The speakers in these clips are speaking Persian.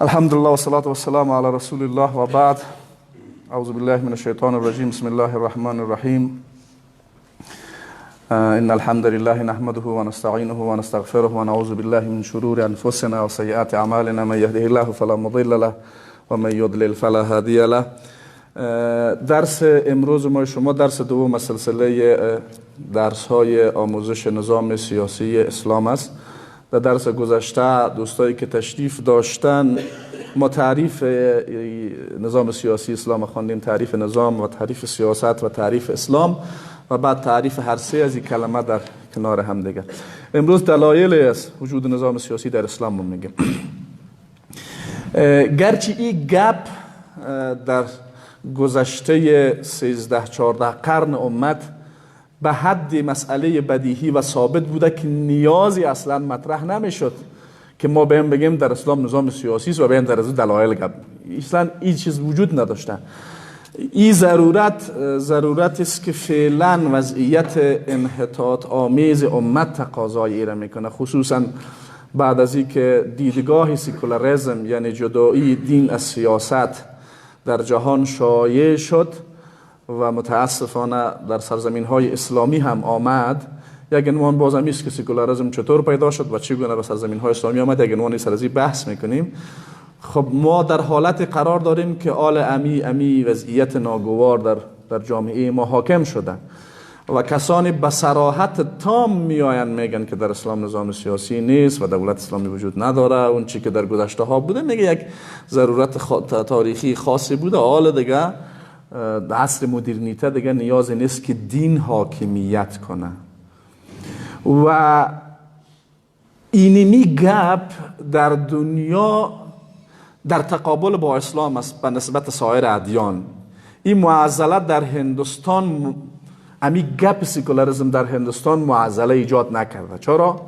الحمدلله والصلاة والسلام على رسول الله و بعد. اعوذ بالله من الشیطان الرجیم. بسم الله الرحمن الرحیم. ان الحمد لله نحمده ونستعینه ونستغفره ونعوذ بالله من شرور انفسنا وسیئات اعمالنا. من یهده الله فلا مضل له و من یضلل فلا هادی له. درس امروز ما شما درس دوم از سلسله درس های آموزش نظام سیاسی اسلام است. در درس گذشته دوستایی که تشریف داشتن ما تعریف نظام سیاسی اسلام خواندیم، تعریف نظام و تعریف سیاست و تعریف اسلام و بعد تعریف هر سه از این کلمه در کنار هم دیگه. امروز دلایل از وجود نظام سیاسی در اسلام رو میگیم. گرچه این گپ در گذشته 13-14 قرن امت به حد مسئله بدیهی و ثابت بوده که نیازی اصلا مطرح نمیشد که ما بهم بگیم در اسلام نظام سیاسی است و بهم در از دلایل گپ، اصلا این چیز وجود نداشته. این ضرورت است که فعلا وضعیت انحطاط آمیز امت تقاضای ایره میکنه، خصوصا بعد از اینکه دیدگاه سکولاریسم یعنی جدایی دین از سیاست در جهان شایع شد و متاسفانه در سرزمین های اسلامی هم آمد. یک عنوان باز هم است که سکولاریسم چطور پیدا شد و چگونه به سرزمین های اسلامی آمد، یک عنوان سر از این بحث میکنیم. خب ما در حالت قرار داریم که آل امی وضعیت ناگوار در جامعه ما حاکم شده و کسانی به صراحت تام میآیند میگن که در اسلام نظام سیاسی نیست و دولت اسلامی وجود نداره. اون چی که در گذشته ها بوده میگه یک ضرورت تاریخی خاصی بوده. حال دیگه عصر مدرنیته دیگه نیاز نیست که دین حاکمیت کنه و اینمی گپ در دنیا در تقابل با اسلام است به نسبت سایر ادیان. این معضله در هندوستان، امی گپ سکولاریسم در هندوستان معضله ایجاد نکرده. چرا؟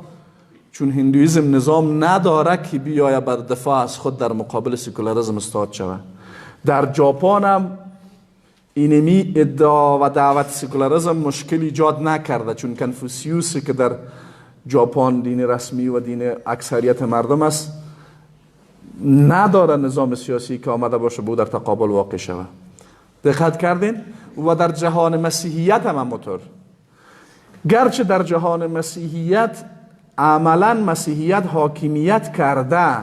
چون هندویزم نظام نداره که بیاید بر دفاع از خود در مقابل سکولاریسم استاد شود. در ژاپن هم اینمی ادعا و دعوت سکولاریسم مشکل ایجاد نکرده، چون کنفوسیوس که در ژاپن دین رسمی و دین اکثریت مردم است نداره نظام سیاسی که آمده باشه بود در تقابل واقع شود. دقت کردین؟ و در جهان مسیحیت هم همونطور. گرچه در جهان مسیحیت عملا مسیحیت حاکمیت کرده،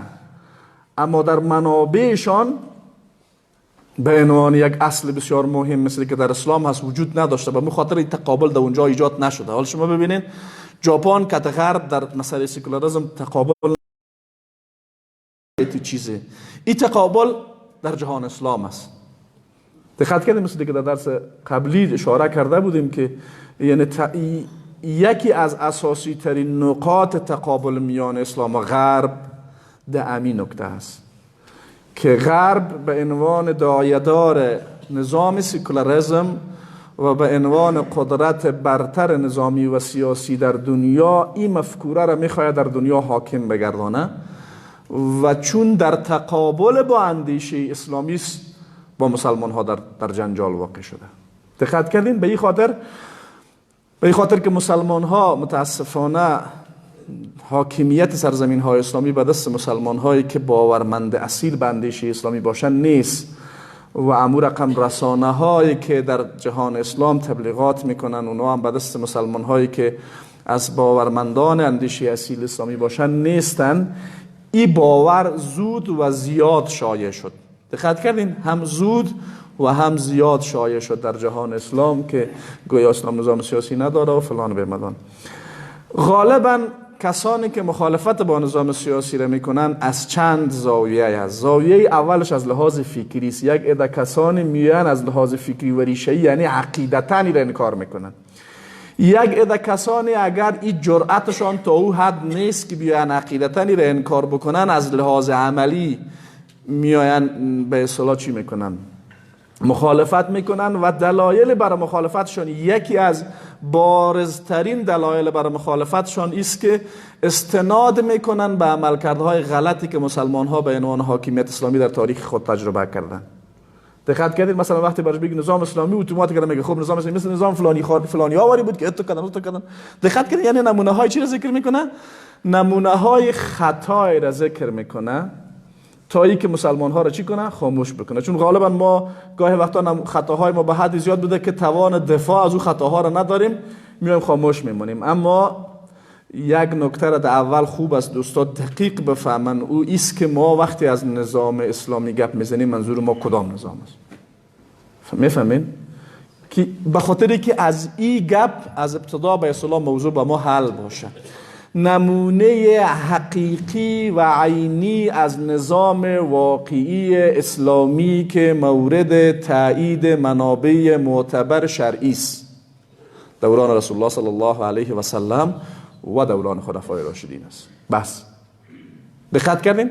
اما در منابعشان به عنوان یک اصل بسیار مهم مثل که در اسلام هست وجود نداشته، به خاطر این تقابل در اونجا ایجاد نشده. حالا شما ببینید ژاپن که غرب در مسئله سکولاریسم تقابل چیزه، این تقابل در جهان اسلام است. دقت کردیم؟ مثل که در درس قبلی اشاره کرده بودیم که یعنی یکی از اساسی ترین نقاط تقابل میان اسلام و غرب در همین نکته است که غرب به عنوان دایه‌دار نظام سکولاریسم و به عنوان قدرت برتر نظامی و سیاسی در دنیا این مفکوره را میخواهد در دنیا حاکم بگردانه و چون در تقابل با اندیشه اسلامی است با مسلمان ها در جنجال واقع شده. دقت کردین؟ به این خاطر که مسلمان ها متاسفانه حاکمیت سرزمین های اسلامی به دست مسلمان هایی که باورمند اصیل به اندیشه اسلامی باشن نیست و امور رقم رسانه هایی که در جهان اسلام تبلیغات میکنن اونا هم به دست مسلمان هایی که از باورمندان اندیشه اصیل اسلامی باشن نیستن. این باور زود و زیاد شایع شد. دقت کردین؟ هم زود و هم زیاد شایع شد در جهان اسلام که گویا اسلام نظام سیاسی نداره و فلان بهمان. غالبا کسانی که مخالفت با نظام سیاسی را میکنن از چند زاویه است. زاویه اولش از لحاظ فکری است. یک عده کسانی میان از لحاظ فکری و ریشه‌ای یعنی عقیدتاً را انکار میکنن. یک عده کسانی اگر این جرأتشان تا او حد نیست که بیان عقیدتاً را انکار بکنن، از لحاظ عملی میاین به اصطلاح چی میکنن؟ مخالفت میکنن و دلایل برای مخالفتشان، یکی از بارزترین دلایل برای مخالفتشان است که استناد میکنن به عملکردهای غلطی که مسلمان ها به عنوان حاکمیت اسلامی در تاریخ خود تجربه کردن. دقت کردید؟ مثلا وقتی براش بگی نظام اسلامی اتوماتیک میگه خب نظام اسلامی مثل نظام فلانی فلانی آوری بود که اتو کردن اتو کردن. دقت کردید؟ یعنی نمونه های چی رو ذکر میکنه؟ نمونه های خطای را ذکر میکنه تا ای که مسلمان ها را چی کنه؟ خاموش بکنه. چون غالبا ما گاهی وقتا خطاهای ما به حد زیاد بوده که توان دفاع از او خطاها را نداریم، میایم خاموش میمونیم. اما یک نکته را در اول خوب است دوستا دقیق بفهمن، او ایست که ما وقتی از نظام اسلامی گپ میزنیم منظور ما کدام نظام است. میفهمین؟ که به خاطری که از این گپ از ابتدا به اصطلاح موضوع به ما حل باشه. نمونه حقیقی و عینی از نظام واقعی اسلامی که مورد تایید منابع معتبر شرعی است، دوران رسول الله صلی الله علیه و سلم و دوران خلفای راشدین است. بس دقت کردین؟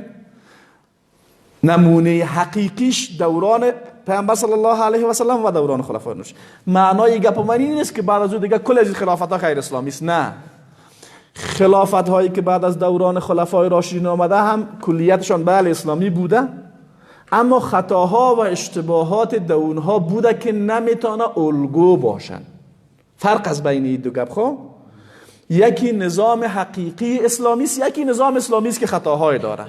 نمونه حقیقیش دوران پیامبر صلی الله علیه و سلم و دوران خلفای راشدین. معنای گپ من این نیست که بعد از او دیگه کل از خلافت ها غیر اسلامی است، نه. خلافت هایی که بعد از دوران خلفای راشدین آمده هم کلیتشان بله اسلامی بوده، اما خطاها و اشتباهات دونها بوده که نمیتونه الگو باشن. فرق از بین این دو گپ، خب یکی نظام حقیقی اسلامی است، یکی نظام اسلامی است که خطاهای داره.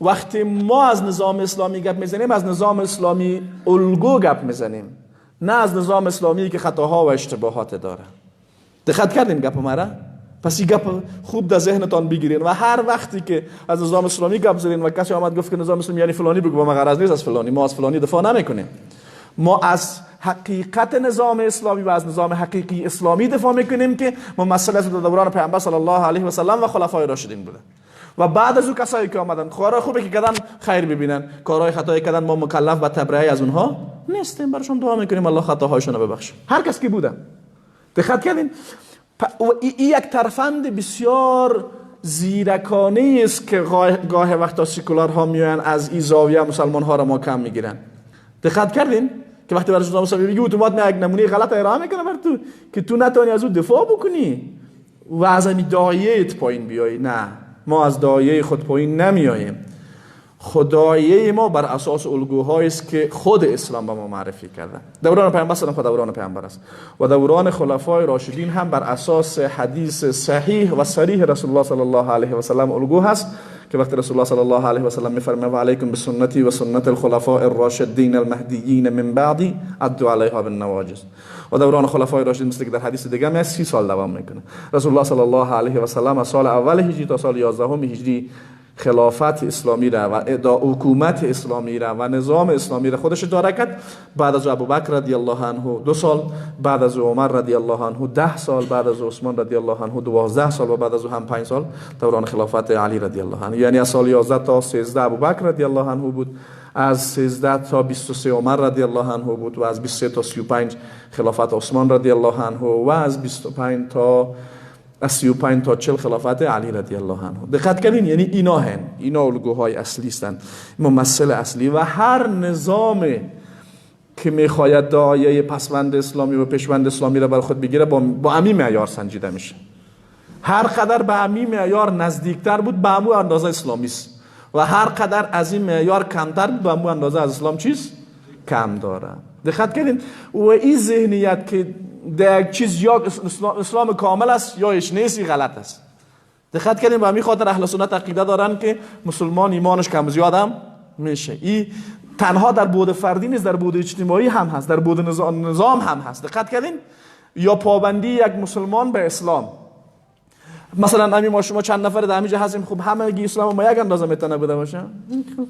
وقتی ما از نظام اسلامی گپ میزنیم، از نظام اسلامی الگو گپ میزنیم، نه از نظام اسلامی که خطاها و اشتباهات داره. دقت کردیم گپ مرا؟ پس این گپ خوب در ذهنتان بگیرین و هر وقتی که از نظام اسلامی گپ زدین و کسی آمد گفت که نظام اسلامی یعنی فلانی، بگو ما غرض نیست از فلانی، ما از فلانی دفاع نمیکنیم. ما از حقیقت نظام اسلامی و از نظام حقیقی اسلامی دفاع میکنیم که ممثل از دوران پیامبر صلی الله علیه و سلم و خلفای راشدین بوده. و بعد از او کسایی که آمدن، کارهای خوبی که کردن خیر ببینن، کارهای خطایی کردن ما مکلف به تبرئه از اونها نیستیم، براشون دعا میکنیم الله خطاهایشون رو ببخشه، هر کس که بوده. دقت کردین؟ این یک ترفند بسیار زیرکانه است که گاه وقتا سیکولارها میان از این زاویه مسلمان ها را ما کم میگیرن. دقت کردین که وقتی برای نظام اسلامی میگی اتومات یک نمونه غلط ارائه میکنه بر تو که تو نتونی از او دفاع بکنی و از این دایه پایین بیایی. نه، ما از دایه خود پایین نمیاییم. خدایه ما بر اساس الگوهایی است که خود اسلام به ما معرفی کرده. دوران پیامبر صلی الله علیه و دوران پیامبر است و دوران خلفای راشدین هم بر اساس حدیث صحیح و صریح رسول الله صلی الله علیه و سلم الگو هست که وقتی رسول الله صلی الله علیه و سلم میفرماید و علیکم بسنتی و سنت الخلفاء الراشدین المهدیین من بعدی عضوا علیها بالنواجذ. و دوران خلفای راشدین مثل که در حدیث دیگه می 30 سال دوام میکنه. رسول الله صلی الله علیه و سلم از سال اول هجری تا سال 11 هجری خلافت اسلامی را و حکومت اسلامی را و نظام اسلامی را خودش اداره کرد. بعد از ابوبکر رضی الله عنه 2 سال، بعد از عمر رضی الله عنه 10 سال، بعد از عثمان رضی الله عنه 12 سال و بعد از او هم 5 سال دوران خلافت علی رضی الله عنه. یعنی از سال 11 تا 13 ابوبکر رضی الله عنه بود، از 13 تا 23 عمر رضی الله عنه بود و از 23 تا 35 خلافت عثمان رضی الله عنه و از 25 تا از 35 تا 40 خلافت علی رضی الله عنه. دقت کردین؟ یعنی اینا هن، اینا الگوهای اصلی هستند، ممثل اصلی. و هر نظام که میخواید دایه پسوند اسلامی و پیشوند اسلامی را بر خود بگیره با امی معیار سنجیده میشه. هر قدر به امی معیار نزدیکتر بود به امو اندازه اسلامی است و هر قدر از این معیار کمتر بود به امو اندازه از اسلام چیز کم داره. دقت کردین؟ و این ذهنیت که در یک چیز یا اسلام کامل است یا هیچ نیست، غلط است. دقت کردیم؟ به همین خاطر اهل سنت عقیده دارن که مسلمان ایمانش کم زیاد هم میشه. این تنها در بعد فردی نیست، در بعد اجتماعی هم هست، در بعد نظام هم هست. دقت کردین؟ یا پابندی یک مسلمان به اسلام. مثلا همین ما شما چند نفر در همینجا هستیم، خب همه اسلام ما یک اندازه میتونه بوده باشه،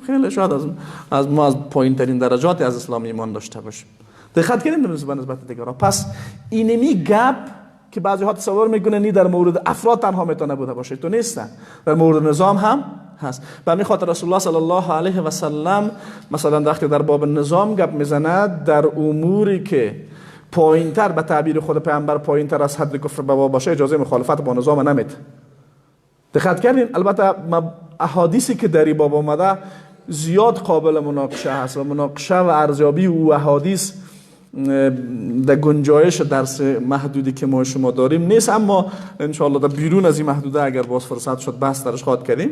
خیلی شاید از ما از پایین ترین درجات از اسلام ایمان داشته باشیم. دقت کردیم به نسبت دیگران. پس اینمی گپ که بعضی ها تصور میکنن نی در مورد افراد تنها میتونه بوده باشه، تو نیستن، در مورد نظام هم هست. به همین خاطر رسول الله صلی الله علیه و سلم مثلا وقتی در باب نظام گپ میزند، در اموری که پایینتر به تعبیر خود پیامبر پایینتر از حد کفر بوا باشه اجازه مخالفت با نظام نمیده. دقت کردین؟ البته احادیثی که در این باب آمده زیاد قابل مناقشه هست و مناقشه و ارزیابی او احادیث در گنجایش درس محدودی که ما شما داریم نیست، اما انشاءالله در بیرون از این محدوده اگر باز فرصت شد بحث درش خواهد کردیم.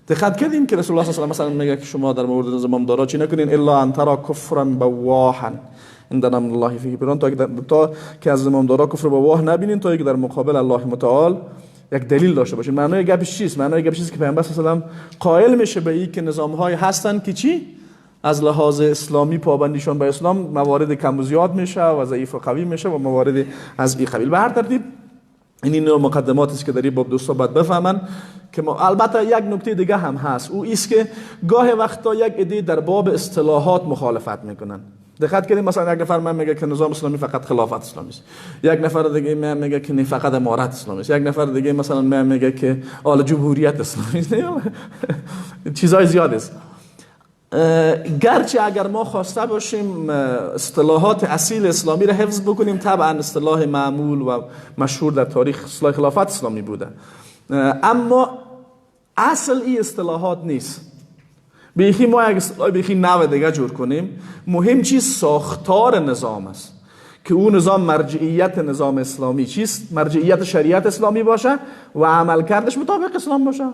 دقت کردیم که رسول الله صلی الله علیه و مثلا میگه که شما در مورد زمامدارا چی نکنین الا ان ترى کفرا بواحا عندنا من الله فیه بران، تا که از زمامدارا کفر بواح نبینین تا که در مقابل الله متعال یک دلیل داشته باشیم. معنای گپش چیست؟ معنای گپش چیست که پیامبر صلی الله علیه و سلم قائل میشه به این که نظام‌های هستن که چی؟ از لحاظ اسلامی پابندیشون به اسلام موارد کم و زیاد میشه و ضعیف و قوی میشه و موارد از این قبیل. به هر ترتیب این مقدمات است که در این باب دوستا باید بفهمن که ما البته یک نکته دیگه هم هست، او ایست که گاه وقتا یک عده در باب اصطلاحات مخالفت میکنن. دقت کنید، مثلا یک نفر من میگه که نظام اسلامی فقط خلافت اسلامی است، یک نفر دیگه من میگه که نه فقط امارت اسلامی است، یک نفر دیگه مثلا من میگه که آل جمهوریت اسلامی است. چیزای زیاد است. گرچه اگر ما خواسته باشیم اصطلاحات اصیل اسلامی را حفظ بکنیم، طبعا اصطلاح معمول و مشهور در تاریخ اصطلاح خلافت اسلامی بوده، اما اصل این اصطلاحات نیست. بیخی ما یک اصطلاح بیخی نو دیگه جور کنیم. مهم چیز ساختار نظام است که اون نظام مرجعیت نظام اسلامی چیست؟ مرجعیت شریعت اسلامی باشه و عملکردش مطابق اسلام باشه،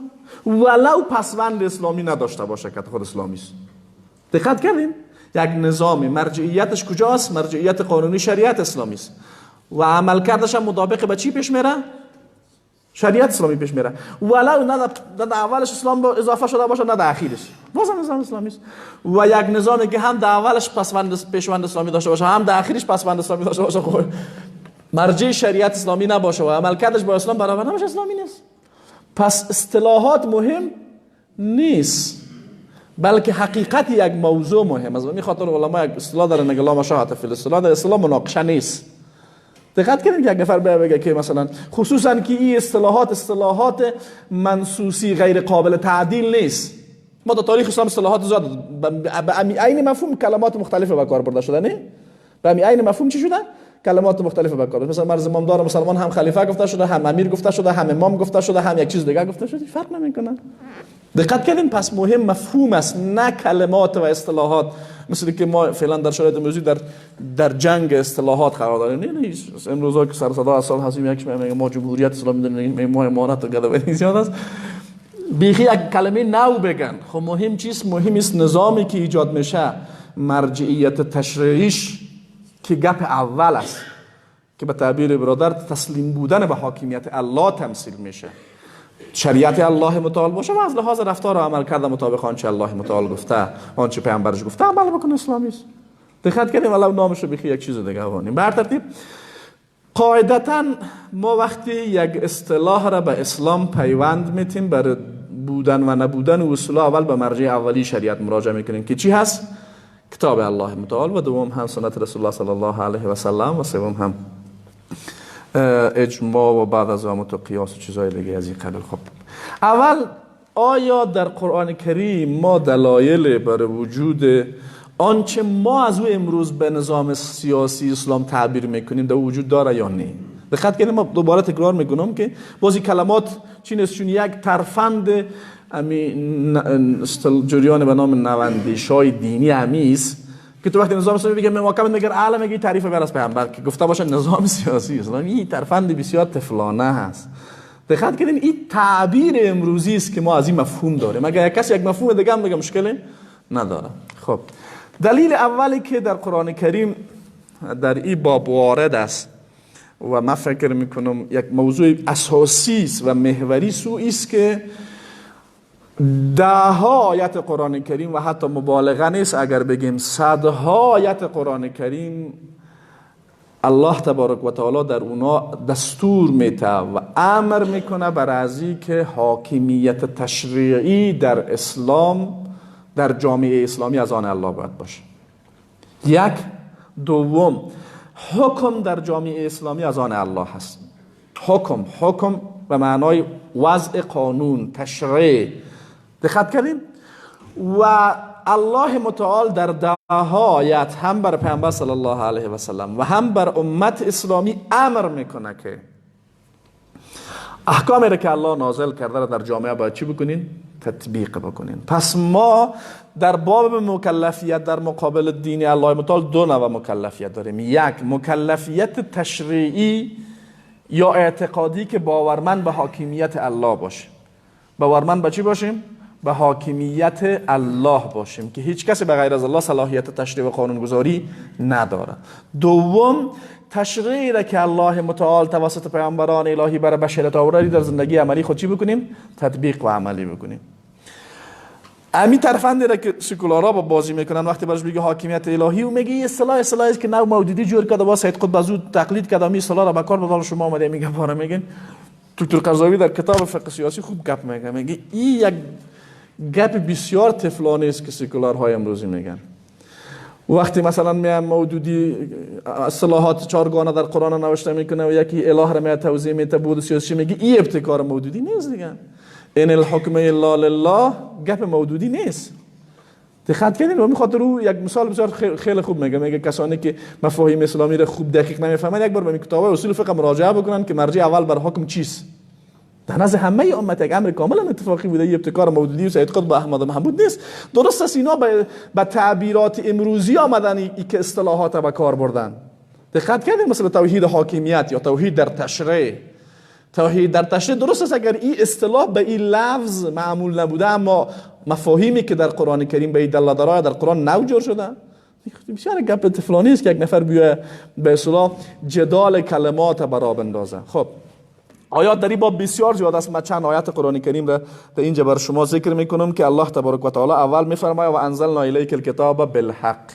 ولو پسوند اسلامی نداشته باشه که خود اسلامی است. دقت کردیم؟ یک نظام مرجعیتش کجاست؟ مرجعیت قانونی شریعت اسلامی است و عملکردش هم مطابق به چی پیش میره؟ شریعت اسلامی پیش میره، ولو نه در اولش اسلام اضافه شده باشه نه در اخیرش، بازم نظام اسلامی است. و یک نظامی که هم در اولش پسوند پیشوند اسلامی داشته باشه هم در اخیرش پسوند اسلامی داشته باشه، خب مرجع شریعت اسلامی نباشه و عملکردش با اسلام برابر نباشه، اسلامی نیست. پس اصطلاحات مهم نیست، بلکه حقیقت یک موضوع مهم است. و می خاطر علما یک اصطلاح دارن، نگه لا مشاهده فی الاصطلاح، در اصطلاح مناقشه نیست. دقت کنید که یک نفر بگه که مثلا خصوصا که این اصطلاحات اصطلاحات منصوصی غیر قابل تعدیل نیست. ما در تاریخ اسلام اصطلاحات زیاد به عین مفهوم کلمات مختلف به کار برده شده، نه؟ به عین مفهوم چی شده؟ کلمات مختلف به کار. مثلا مرز امامدار مسلمان هم خلیفه گفته شده، هم امیر گفته شده، هم امام گفته شده، هم یک چیز دیگه گفته شده، فرق نمیکنه. دقت کردین؟ پس مهم مفهوم است نه کلمات و اصطلاحات، مثل که ما فعلا در شرایط امروزی در جنگ اصطلاحات قرار داریم. نه نه، امروزا که سر صدا از سال هستیم، یکش میگه ما جمهوریت اسلامی داریم، ما امارت و گدوری زیاد است، بیخی یک کلمه نو بگن. خب مهم چیست؟ مهم است نظامی که ایجاد میشه مرجعیت تشریعیش که گپ اول است که به تعبیر برادر تسلیم بودن به حاکمیت الله تمثیل میشه، شریعت الله متعال باشه و از لحاظ رفتار و عمل کرده مطابق آنچه الله متعال گفته، آنچه پیامبرش گفته عمل بکنه، اسلامی است. دقت کردیم؟ ولو نامش رو بخی یک چیز دیگه وانیم. به هر ترتیب قاعدتا ما وقتی یک اصطلاح را به اسلام پیوند میتیم، بر بودن و نبودن و اصول اول به مرجع اولی شریعت مراجعه میکنیم که چی هست؟ کتاب الله متعال، و دوم هم سنت رسول الله صلی الله علیه و سلم، و سوم هم اجماع و بعد از آن قیاس و چیزهای دیگه از این قبیل. خب اول آیا در قرآن کریم ما دلایل بر وجود آنچه ما از او امروز به نظام سیاسی اسلام تعبیر میکنیم در وجود داره یا نه؟ دقت کنید، ما دوباره تکرار میکنم که بعضی کلمات چی نیست، چون یک ترفند جریان به نام نواندیشای دینی همیست که تو وقتی نظام اسلامی بگه محاکمه میگه عالم میگه تعریف بر از پیامبر که گفته باشه نظام سیاسی اسلامی، این ترفند بسیار طفلانه هست. دقت کنین، این تعبیر امروزی است که ما از این مفهوم داریم. اگر کسی یک مفهوم دیگه هم بگه مشکلی نداره. خب دلیل اولی که در قرآن کریم در این باب وارد است و من فکر میکنم یک موضوع اساسی است و محوری سو است که ده ها آیت قرآن کریم و حتی مبالغه نیست اگر بگیم صدها آیت قرآن کریم الله تبارک و تعالی در اونا دستور میته و امر میکنه بر ازی که حاکمیت تشریعی در اسلام، در جامعه اسلامی از آن الله باید باشه. یک. دوم، حکم در جامعه اسلامی از آن الله هست. حکم به معنای وضع قانون، تشریع. دقت کردیم؟ و الله متعال در ده ها آیت هم بر پیامبر صلی الله علیه و سلم و هم بر امت اسلامی امر میکنه که احکامی را که الله نازل کرده را در جامعه باید چی بکنین؟ تطبیق بکنین. پس ما در باب مکلفیت در مقابل دین الله متعال دو نوع مکلفیت داریم. یک، مکلفیت تشریعی یا اعتقادی که باورمند به حاکمیت الله باشه. باورمند به چی باشیم؟ به حاکمیت الله باشیم که هیچ کسی به غیر از الله صلاحیت تشریع و قانونگذاری نداره. دوم، تشریع را که الله متعال توسط پیامبران الهی برای بشریت آورده در زندگی عملی خود چی بکنیم؟ تطبیق و عملی بکنیم. امی ترفندی را که سکولارا با بازی میکنن، وقتی برش میگه حاکمیت الهی و میگه این اصطلاح است که نو مودودی جور کرده، با سید قطب از او تقلید کرده، می اصطلاح را به کار برده. شما اومده میگه باره میگن دکتر قرضاوی در کتاب فقه سیاسی خوب گپ میگه، میگه این یک گپ بسیار طفلانه است که سکولارهای امروزی میگن. وقتی مثلا میام مودودی اصطلاحات چهارگانه در قرآن نوشته میکنه و یکی اله را می توضیح میده بود سیاسی، میگه این ابتکار مودودی نیست دیگه. ان الحکم الا لله گپ مودودی نیست. دقت کردین؟ و میخاطر او یک مثال بسیار خیلی خوب میگه، میگه کسانی که مفاهیم اسلامی را خوب دقیق نمیفهمن یک بار به کتاب‌های اصول فقه مراجعه بکنن که مرجع اول بر حکم چیست. در نزد همه امت یک امر کاملا اتفاقی بوده، یه ابتکار مودودی و سید قطب و احمد محمود نیست. درست است اینا به تعبیرات امروزی آمدن ای که اصطلاحات به کار بردن. دقت کردین؟ مثل توحید حاکمیت یا توحید در تشریع. توحید در تشریع درست است اگر این اصطلاح به این لفظ معمول نبوده، اما مفاهیمی که در قرآن کریم به این دلالت داره در قرآن نو جور شده. بسیار گپ طفلانه است که یک نفر بیاد به اصطلاح جدال کلمات برا بندازه. خب آیات در این باب بسیار زیاد است. من چند آیت قرآن کریم را در اینجا بر شما ذکر میکنم که الله تبارک و تعالی اول میفرماید و انزلنا الیک الکتاب بالحق،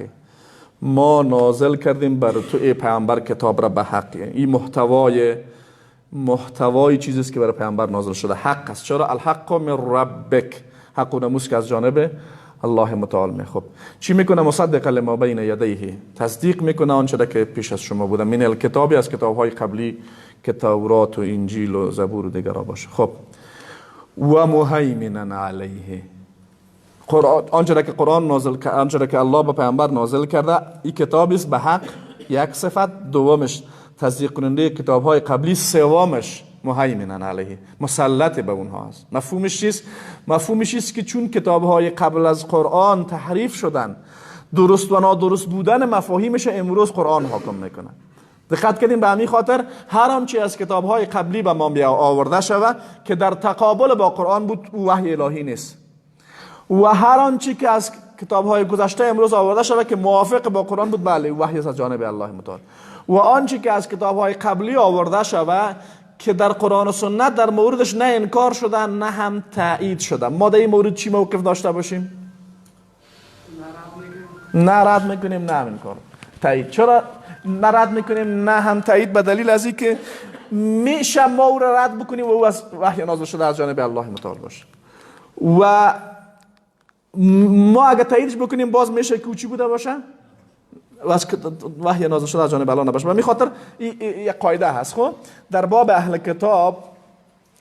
ما نازل کردیم بر تو ای پیامبر کتاب را به حق. این محتوای چیزی است که برای پیامبر نازل شده، حق است. چرا؟ الحق من ربک، حق و ناموس که از جانب الله متعال می. خب چی میکنه؟ مصدق لما بین یدیه، تصدیق میکنه آنچه را که پیش از شما بوده، من الکتابی، از کتابهای قبلی که تورات و انجیل و زبور و دیگرها باشه. خب و مهیمنا علیه، قرآن آنچه را که قرآن نازل کرد، آنچه را که الله به پیامبر نازل کرده، این کتابی است به حق، یک صفت. دومش تصدیق کننده کتاب‌های قبلی، سومش مهیمنا علیه، مسلط به اونها است. مفهومش چیست؟ مفهومش است که چون کتاب‌های قبل از قرآن تحریف شدن، درست و نادرست بودن مفاهیمش امروز قرآن حاکم میکنه. دقت کردیم؟ به همین خاطر هر آنچه از کتاب‌های قبلی به ما آورده شود که در تقابل با قرآن بود، او وحی الهی نیست، و هر آنچه که از کتاب‌های گذشته امروز آورده شود که موافق با قرآن بود، بله وحی از جانب الله متعال. و آنچه که از کتاب‌های قبلی آورده شود که در قرآن و سنت در موردش نه انکار شده نه هم تایید شده، ما در این مورد چی موقف داشته باشیم؟ نه رد میکنیم نه هم انکار، تایید. چرا نه رد میکنیم نه هم تایید؟ به دلیل از اینکه میشه ما او را رد بکنیم و او از وحی نازل شده از جانب الله متعال باشه، و ما اگه تاییدش بکنیم باز میشه که او چی بوده باشه؟ از وحی نازل شده از جانب الله نباشه. به می خاطر یک قاعده هست. خب در باب اهل کتاب،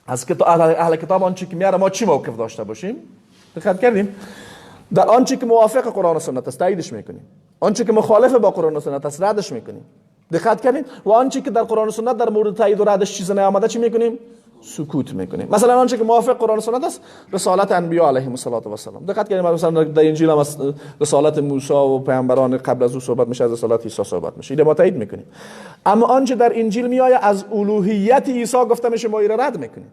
از اهل کتاب آنچه که میاره ما چی موقف داشته باشیم؟ دقت کردیم؟ در آنچه که موافق قرآن و سنت است تاییدش میکنیم، آنچه که مخالف با قرآن و سنت است ردش میکنیم. دقت کردیم؟ و آنچه که در قرآن و سنت در مورد تایید و ردش چیز نیامده چی میکنیم؟ سکوت میکنیم. مثلا آنچه که موافق قرآن و سنت است رسالت انبیا علیهم الصلاة والسلام. دقت کردیم؟ مثلا در انجیل هم رسالت موسی و پیامبران قبل از او صحبت میشه، از رسالت عیسی صحبت میشه، اینو ما تایید میکنیم. اما آنچه در انجیل میآید از الوهیت عیسی گفته میشه، ما اینو رد میکنیم،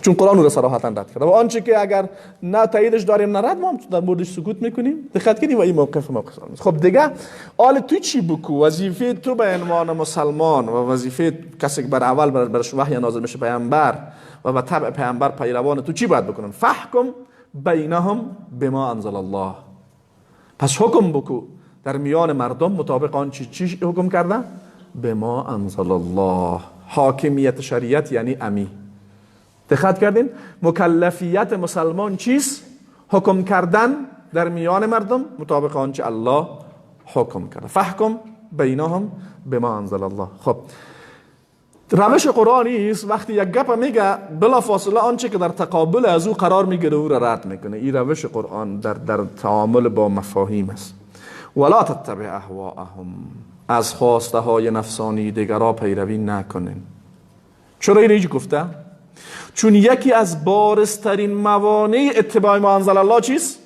چون قرآن رو صراحتا رد کرده. و آنچه که اگر نه تاییدش داریم نه رد، ما هم در موردش سکوت میکنیم. دقت کنیم؟ و این موقف است. خب دیگه آل تو چی بکو؟ وظیفه تو به عنوان مسلمان و وظیفه کسی که بر اول برش وحی نازل میشه پیامبر و به تبع پیامبر پیروان تو چی باید بکنن؟ فحکم بینهم بما انزل الله. پس حکم بکو در میان مردم مطابق آنچه چی حکم کرده؟ بما انزل الله. حاکمیت شریعت یعنی امی. دقت کردین؟ مکلفیت مسلمان چیست؟ حکم کردن در میان مردم مطابق آنچه الله حکم کرده. فحکم بینهم بما انزل الله. خب روش قرآنی است وقتی یک گپ میگه بلا فاصله آنچه که در تقابل از او قرار میگیره او را رد میکنه. این روش قرآن در تعامل با مفاهیم است. ولا تتبع اهواءهم، از خواسته های نفسانی دیگرا پیروی نکنین. چرا اینو گفته؟ چون یکی از بارزترین موانع اتباع ما انزل الله چیست؟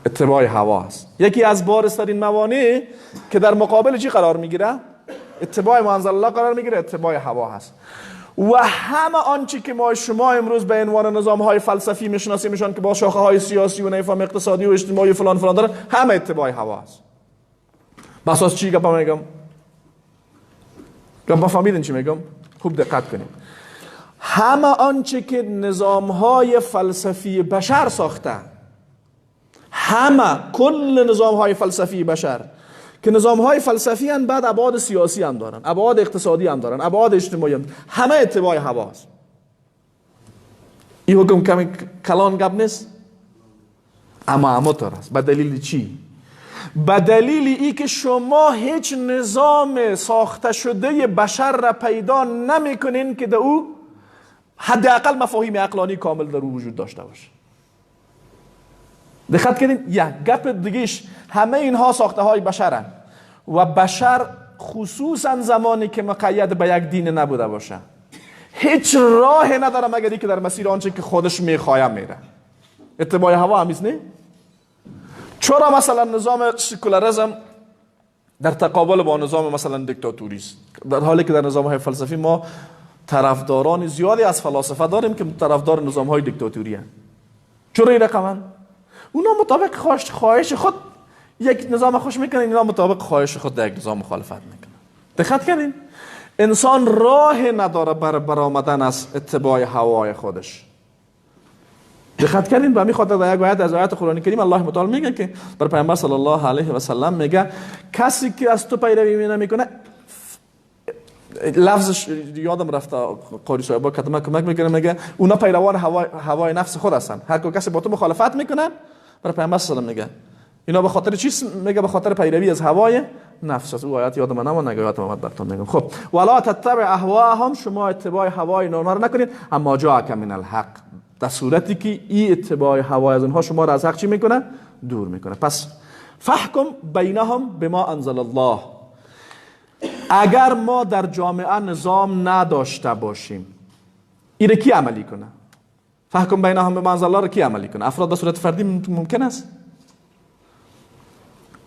اتباع هوا است. یکی از بارزترین موانع که در مقابل چی قرار میگیره؟ اتباع ما انزل الله قرار میگیره، اتباع هوا هست. و همه آنچه که ما شما امروز به عنوان نظام های فلسفی میشناسیمشان که با شاخه های سیاسی و نفهم اقتصادی و اجتماعی فلان فلان داره، همه اتباع هوا است. به اساس چی گپ میگم؟ گپ فهمیدین چی میگم؟ خوب دقت کنیم. همه آنچه که نظام‌های فلسفی بشر ساخته، همه کل نظام‌های فلسفی بشر که نظام‌های فلسفی هم بعد ابعاد سیاسی هم دارن، ابعاد اقتصادی هم دارن، ابعاد اجتماعی هم، همه اتباع هواست. این حکم کمی کلان گپ نیست، اما طور است. به دلیل چی؟ به دلیل ای که شما هیچ نظام ساخته شده بشر را پیدا نمی کنین که در او حداقل مفاهیم عقلانی کامل در او وجود داشته باشه. دقت کنین. یک گپ دیگهش، همه اینها ساخته های بشرن و بشر خصوصا زمانی که مقید به یک دین نبوده باشه هیچ راه نداره مگر اینکه در مسیر آنچه که خودش میخواه میره. اتباع هوا همیز نه؟ چرا مثلا نظام سکولاریسم در تقابل با نظام مثلا دیکتاتوری است، در حالی که در نظام های فلسفی ما طرفداران زیادی از فلاسفه داریم که طرفدار نظام های دیکتاتوری هستند. چرا این رقمن؟ اونا مطابق خواهش خود یک نظام خوش میکنن، اینا مطابق خواهش خود در یک نظام مخالفت میکنن. دقت کردین؟ انسان راه نداره بر برآمدن از اتباع هوای خودش. دقت کردین؟ به همین خاطر در یک آیت از آیات قرآن کریم الله متعال میگه که بر پیامبر صلی الله علیه و سلم میگه کسی که از تو پیروی نمیکنه، لفظش یادم رفته، قاری صاحبا کتما کمک میکنه، میگه اونا پیروان هوای نفس خود هستن، هر کسی با تو مخالفت میکنه، بر پیامبر صلی الله علیه و میگه اینا به خاطر چیز؟ میگه به خاطر پیروی از هوای نفس است. او آیات یادم نمون، نگه یادم اومد براتون میگم. خب ولا تتبع اهواهم، شما اتباع هوای اونها رو نکنید، اما جاءک من الحق، در صورتی که این اتباع هوای از اونها شما را از حق چی میکنه؟ دور میکنه. پس فحکم بینهم بما انزل الله. اگر ما در جامعه نظام نداشته باشیم، این را کی عملی کنه؟ فحکم بینهم بما انزل الله را کی عملی کنه؟ افراد به صورت فردی ممکن است؟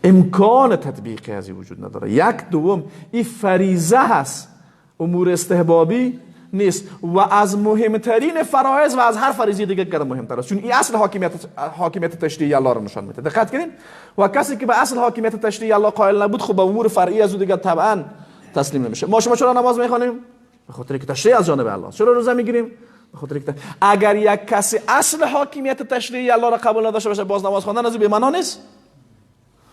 امکان تطبیق از این وجود نداره. یک، دوم، این فریضه هست، امور استحبابی نیست و از مهمترین فرایض و از هر فریضه دیگه که مهمتر است، چون این اصل حاکمیت تشریعی الله رو نشان میده. دقت کنین. و کسی که به اصل حاکمیت تشریعی الله قائل نبود، خب به امور فرعی از او دیگه طبعا تسلیم نمیشه. ما شما چرا نماز میخوانیم؟ به خاطر که تشریع از جانب الله. چرا روزه میگیریم؟ به خاطر که اگر یک کسی اصل حاکمیت تشریعی الله را قبول نداشته باشه، باز نماز خواندن از او بی معنا نیست.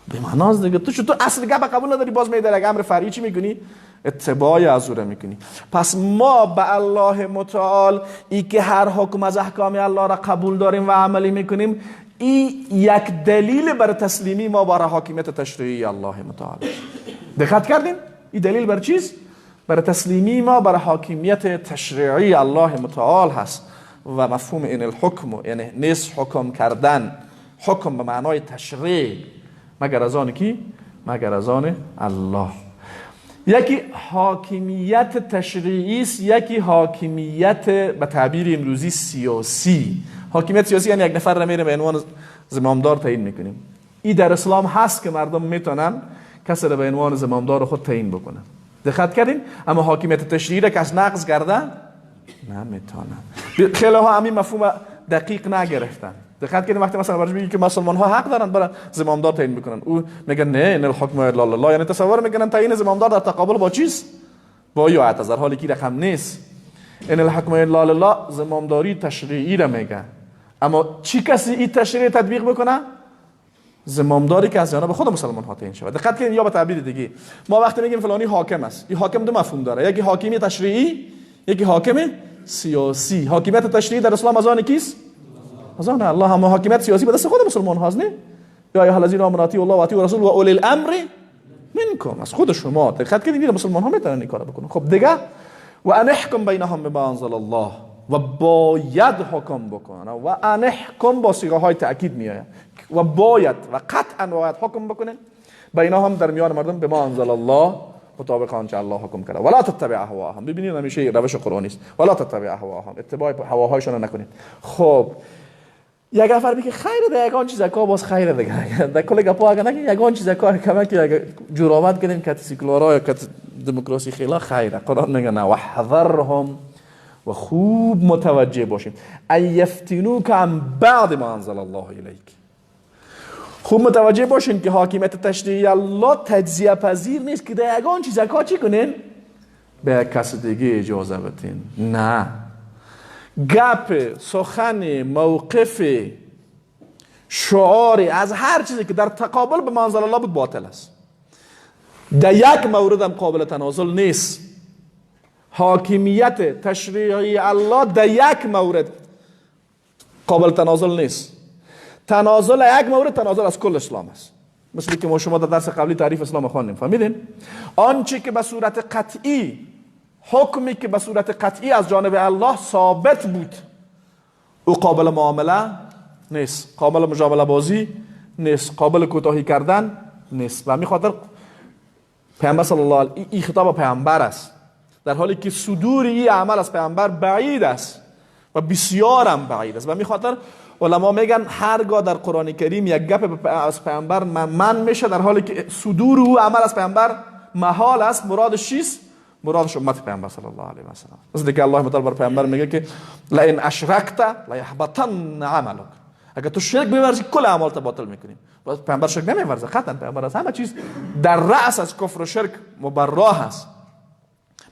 به معناست دیگه. تو اصل گپ قبول نداری، باز می در امر فرعی چی میکنی؟ اتباع از او را میکنی. پس ما به الله متعال ای که هر حکم از احکام الله را قبول داریم و عملی میکنیم، ای یک دلیل بر تسلیمی ما بر حاکمیت تشریعی الله متعال. دقت کردین؟ این دلیل بر چیز؟ بر تسلیمی ما بر حاکمیت تشریعی الله متعال هست. و مفهوم این الحکم یعنی نیست حکم کردن، حکم به معنای تشریع، مگر از آن کی؟ مگر از آن الله. یکی حاکمیت تشریعی است، یکی حاکمیت به تعبیر امروزی سیاسی. حاکمیت سیاسی یعنی یک نفر را میره به عنوان زمامدار تعیین میکنیم. این در اسلام هست که مردم میتونن کسی را به عنوان زمامدار خود تعیین بکنن. دقت کردین؟ اما حاکمیت تشریعی را کس نقض کرده نمیتونن. خیلی ها همین مفهوم دقیق نگرفتن. دقت کردین وقتی مثلا برش میگی که مسلمان ها حق دارن برای زمامدار تعیین بکنن، او میگه نه، ان الحکم الا لله، یعنی تصور میکنن تعیین زمامدار در تقابل با چیز؟ با آیت، در حالی که رقم نیست. ان الحکم الا لله زمامداری تشریعی را میگه، اما چی کسی این تشریع تطبیق بکنه؟ زمامداری که از جانب خود مسلمان ها تعیین شود. دقت کنید. یا به تعبیر دیگه، ما وقتی میگیم فلانی حاکم است، این حاکم دو مفهوم داره، یکی حاکمی تشریعی، یکی حاکم سیاسی. حاکمیت تشریعی در اسلام از آن کیست؟ از آن الله. هم حاکمیت سیاسی به دست خود مسلمان هاست، نه؟ یا ایها الذین آمنوا اطیعوا الله و اطیعوا الرسول و اولی الامر منکم، از خود شما. دقت کنید، مسلمان ها میتونن این کارو بکنن. خب دیگه، و ان احکم بینهم بما انزل الله، و باید حکم بکنه. و ان احکم با صیغه های تاکید میآید، و باید و قطعا باید حکم بکنه بینهم، در میان مردم، بما انزل الله، مطابق آنچه الله حکم کرده. ولا تتبع اهواهم. ببینید همیشه روش قرآنی است. ولا تتبع اهواهم، اتباع هواهایشان رو نکنید. خب یک نفر میگه خیر ده، یگان چیز کا باز خیر دیگه، در کل گپا اگه نگه یگان چیز کار کمک که جور آمد کنیم که سیکولارا یا که دموکراسی خیلی خیره. قرآن میگه نه، وحذرهم، و خوب متوجه باشیم، ان یفتنوک عن بعض ما انزل الله الیک. خوب متوجه باشین که حاکمیت تشریعی الله تجزیه پذیر نیست که در یگان چیز چی کنین؟ به کس دیگه اجازه بدین. نه، گپ، سخن، موقف، شعاری از هر چیزی که در تقابل به ما انزل الله بود باطل است. در یک مورد هم قابل تنازل نیست. حاکمیت تشریعی الله در یک مورد قابل تنازل نیست. تنازل یک مورد تنازل از کل اسلام است. مثل که ما شما در درس قبلی تعریف اسلام خواندیم، فهمیدین؟ آنچه که به صورت قطعی، حکمی که به صورت قطعی از جانب الله ثابت بود، او قابل معامله نیست، قابل مجامله بازی نیست، قابل کوتاهی کردن نیست. و همین خاطر پیامبر صلی الله علیه، این خطاب پیامبر است، در حالی که صدور این عمل از پیامبر بعید است و بسیار هم بعید است. و همین خاطر علما میگن هرگاه در قرآن کریم یک گپ از پیامبر من میشه، در حالی که صدور او عمل از پیامبر محال است، مرادش چیست؟ مرادش امت پیامبر صلی الله علیه و سلم. مثل که الله متعال بر پیامبر میگه که لئن اشرکت لیحبطن عملک، اگر تو شرک بورزی کل اعمالت باطل میکنیم. پیامبر شرک نمیورزه، قطعا پیامبر از همه چیز در رأس از کفر و شرک مبراه است.